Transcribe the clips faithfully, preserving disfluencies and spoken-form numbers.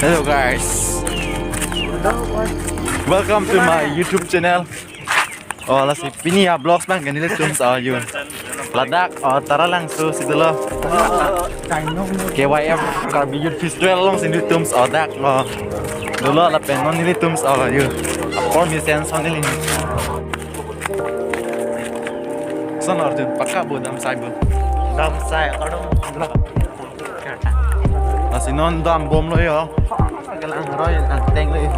Hello guys. Welcome to my YouTube channel. Oh, lasi pini a-vlogs abang ke nelitum so arju ladak, oh, Taralangso si dolo. K Y F Karbi Youth Festival alongsi nelitum so dak, oh, dolo lapen non nelitum so arju formation so neli. Son Arjun, pakka bo, dam sai bo. Dam sai, kardom. Lasi non dambomlo yo. Kelang roi, angtenglo yo.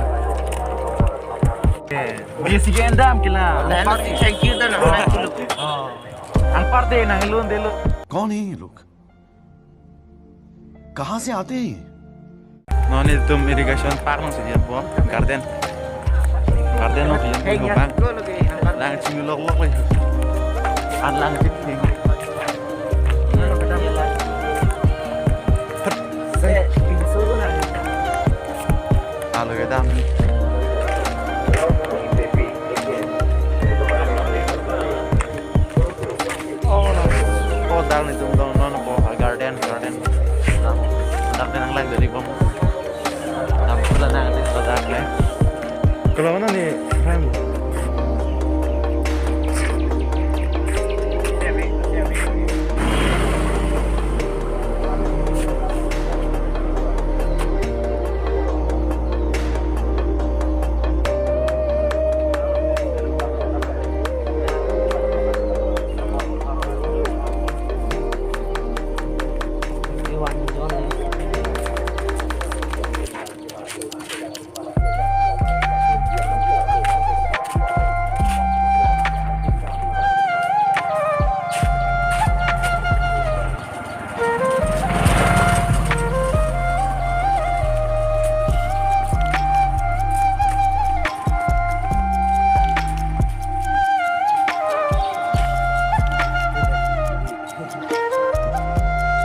Oke. Oke, sige, dam kelang. Nah, no, thank you, dan. Oh. Anpar de, nang ilun delo. कौन है ये लोग? कहाँ से आते हैं ये? Non itum irrigation park alongsi jempon, garden. Garden alongsi jempon, bang. Lang chinglu lok lok lagi. An lang chinglu. Alo ya dam. Oh, no. Oh, dal ni tum dong non ko, ah, garden, garden. Dam, dam tenang lang dari bom. Dam pula nang di ko dam le. Kalau mana ni, Ram?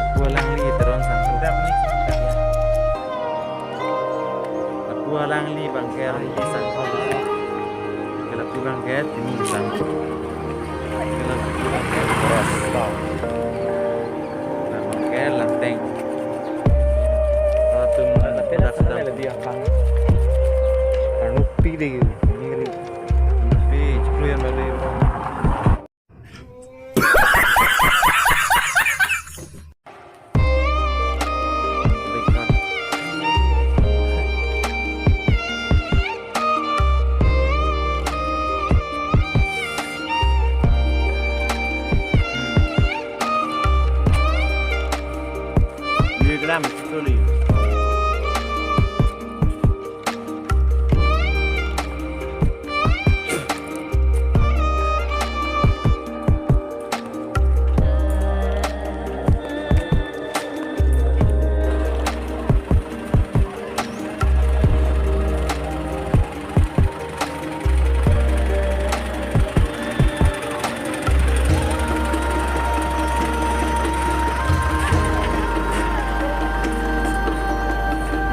Lapu alangli Teron Sangho. Lapu alangli bangke Rongpi Sangho. Ke lapu bangke Tini Sangho. Ke lapu bangke Boros. Bangke Langteng. Latum ladak sedang. Arnupi deh, ngiri. Arnupi, chikru yang balik.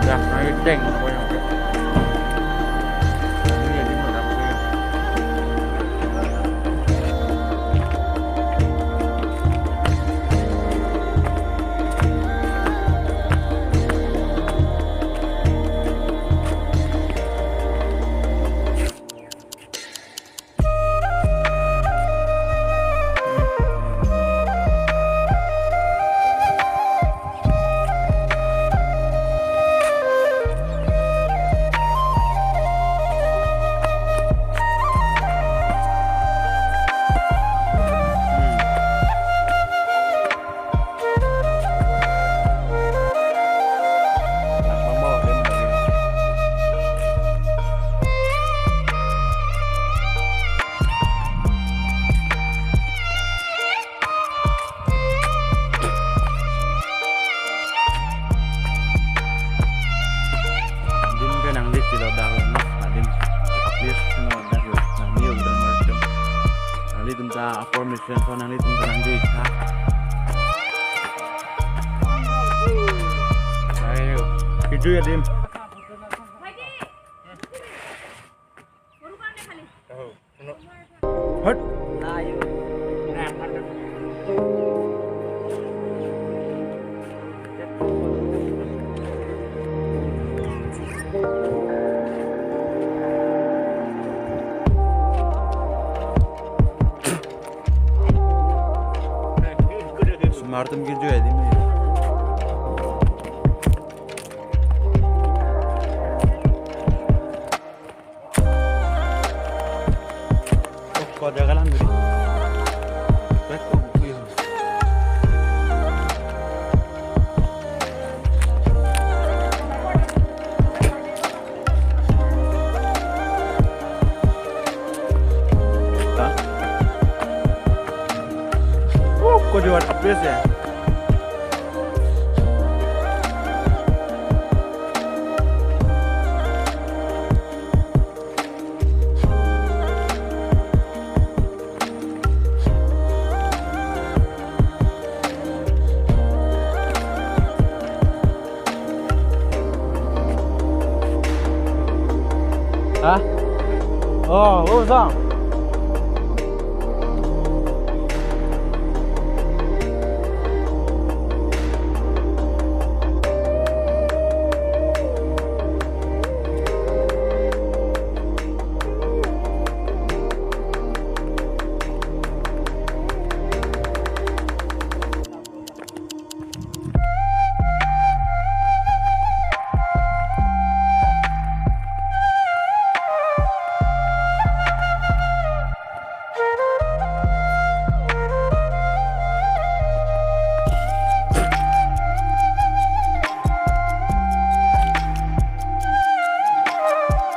Dah, naik tank, pokoknya. Ini ya, di mana, pokoknya. Adim ke nanglit silo dal no, adim. Please, no, dak yo, nangli yo, dan maritum. Nanglitum ta, apor mi friend, so nanglitum ta nangjuitha. Ayo, kitu ya, dim. Hut. Artum girjo ya di me. Oh, kau jaga lang dulu. Baik, kau buku ya. Hah? Oh, kau jual habis ya? Hah? Oh, oh, sang.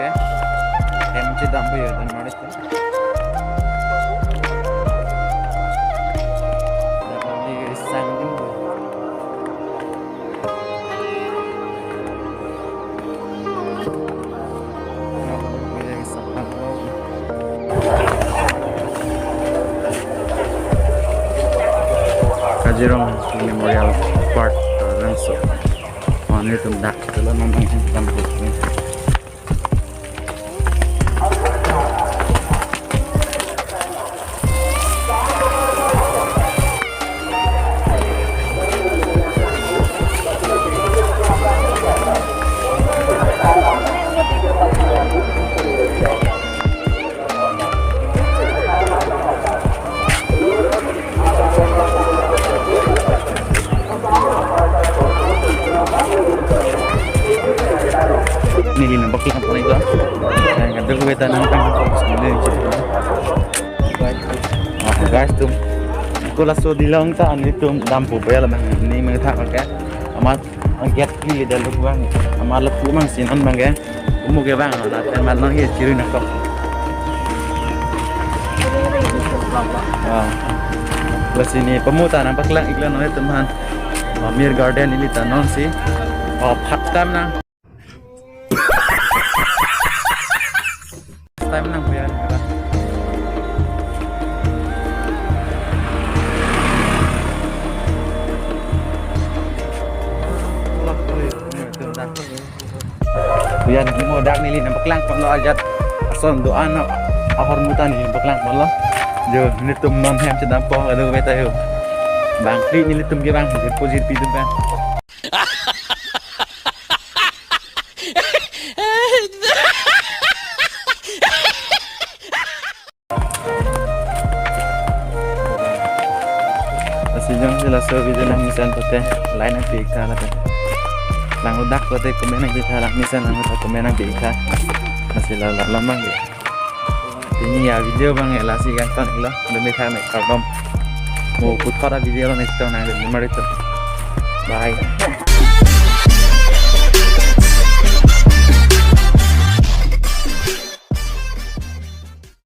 Okay. Hem chedampo ya, dan maris tu. Dan kami sang din tu. Kaziranga Memorial Park, Rongso. Mane tum dak, kalau memang tempat ini. Neli nang baki apa itu? Dan kadang gue tanam kan. Ah, guys, tum. Ko laso dilong ta, nelitum dampo bel bang. Ni mengthak ke. Amat angket ki daluk bang. Amat lepu bang sinon bang ke. Umu ke bang, laten man non ke chiru na kok. Ah. Bas ini pemuta nang paklang iklan oleh teman. Amir Garden ini ta non si. Oh, first time nang. First time nang punya. Kuyan mo dak neli nang paklang pon lo ajat ason doan ahormuta neli paklang pon lo. Jo, nelitum non hem chedampo, aduh, beta yo. Bangkri nelitum ke bang, deposit pi tum bang. Lasi jongsi laso video nang mesen pute, like nangpi tha lapen. Lang udak pute comment nangpi tha, lang mesen nang udak comment nangpi tha. Lasi la la lamang ya. Pini ya video bang ya lasi kan ton lo, demi tha me kardom. Mo puthot a video lo next time nang demi mari to. Bye.